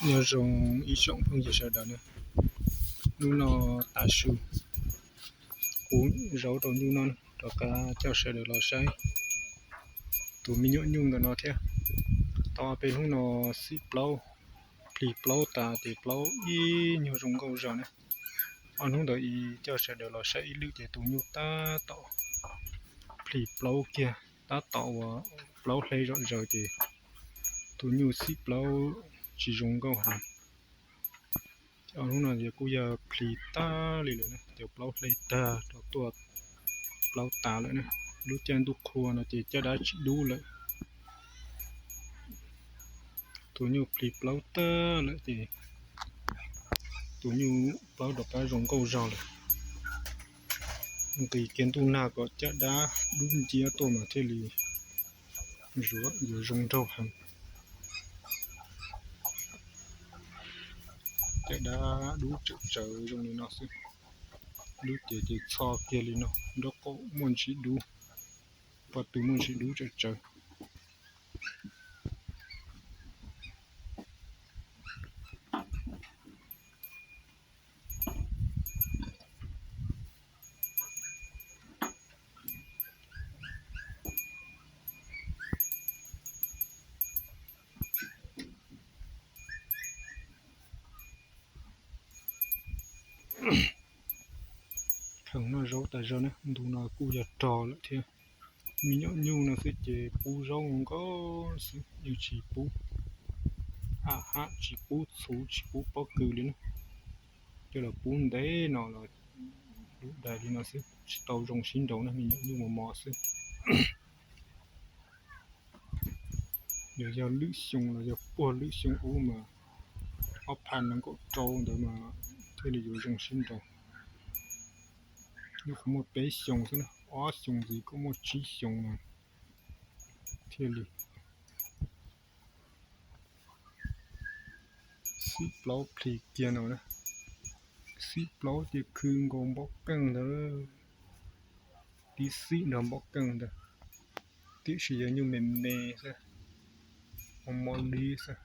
Nyob zoo ib tsoom phooj ywg sawv daws na, hnub no tav su kuv zaub rau nyuj no rov qab coj sawv daws los saib tus me nyuam nyuj ntawm no thiab. Tau peb hnub no xib plaub, plis plaub tas ces plaub ib nyuag zoo nkauj zog na. Ob hnub ntawd coj sawv daws los saib ib lwm ces tus nyuj tab tom plis plaub kiag, tab tom uas plaub hle zom zaws ces tus nyuj xib plaub tsis zoo nkauj heev. Ob hnub no kuj yog plis tag li lawm na, ces plaub hle tag rau tuaj plaub tas lawm na. Lub caij ntuj qhua no ces caj dab tsis dub lawm. Tus nyuj plis plaub tag lawm ces tus nyuj plaub rov qab zoo nkauj zog lawm. Nqis kiag ntuj nag kom caj dab dub nciab tuaj mas thiaj li yuav zoo nraug heev. Caj dab dub tsawm tsawv zoo li no xwb. Dub ces ces txho kiag li no, nraub qaum muaj ntsis dub, pob tw muaj ntsis dub tsawv tsawv. Kheev noj zaub tas zog na, ntu no kuj yog rog lawm thiab. Me nyuam nyuj no xwb ces pub zaub nkauj xwb, yeej tsis pub am hab, tsis pub txhuv, tsis pub pob kws li na. Coj los pub ntev no los dub dais li no xwb, tsis tau zoo sib nraus na, me nyuam nyuj mos mos xwb. Yog, yog lwm xyoo los yog puag lwm xyoo ub mas ob phav nees nkaum rau ntawd mas thiaj li yuav zoo sib nraus. Nyuj qhuav muaj peb xyoos xwb na, ob xyoos ntxiv kuj muaj tsib xyoos mas thiaj li. Xib plaub plis kiag no na, xib plaub ces khw nkaus npaum keej ntawd, tib xib nrog npaum keej ntawd, tiam sis yog nyuj me me xwb, mos mos li xwb.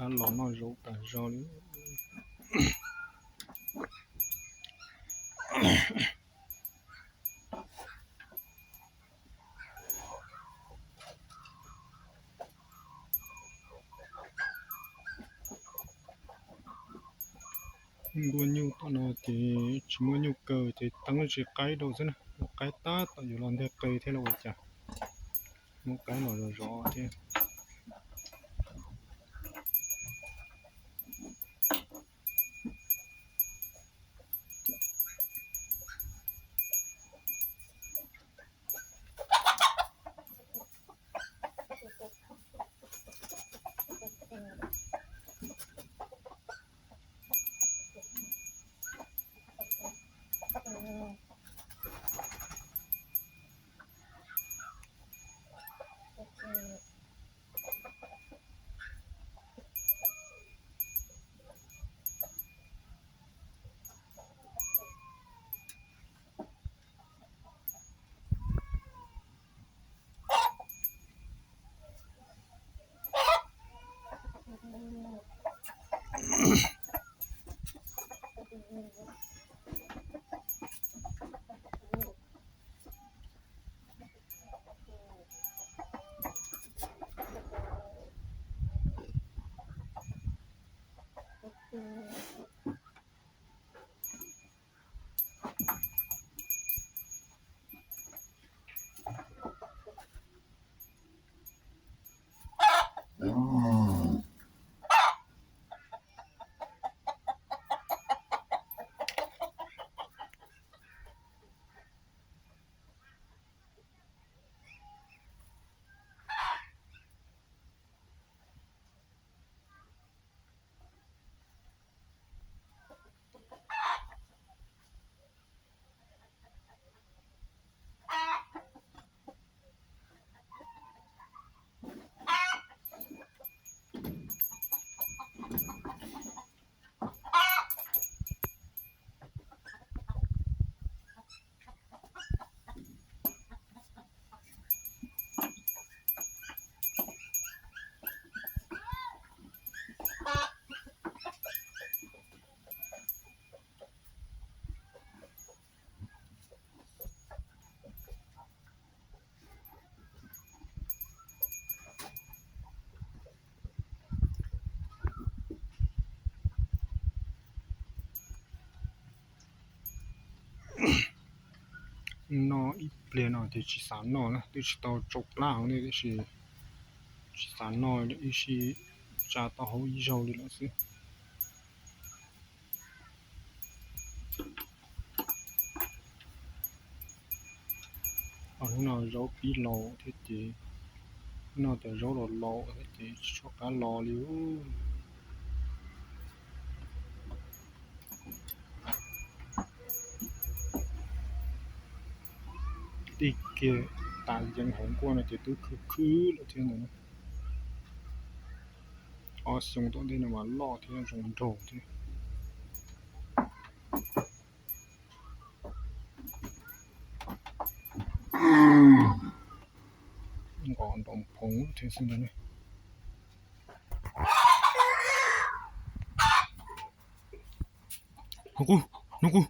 Ab, los noj zaub tas zog li. Ntuj nyuj tom no ces tsis muaj nyuj kaw ces teeb tsis qaib rau xwb na, muab qaib tab tom yuav los nteg qe thiab los ua cas, muab qaib los zov zov thiab. Noj ib pliag no ces tsis xav noj na, twb tsis tau tsau plab heev li tiam sis tsis xav noj, ib sij tsa tau hauv ib zaug li lawm xwb. Hnub no zaub pib laus thiab ces, hnub no cov zaub los laus thiab ces tsis tshua qab los li. Tij kiag tas yees hauv nkuaj no ces twb khwb khwb lawm thiab ntag. Ob xyoo tom ntej no mas loj thiab zoo nraug thiab. Nqos nrov phoov thiab xwb ntag. Hnub qub, hnub qub.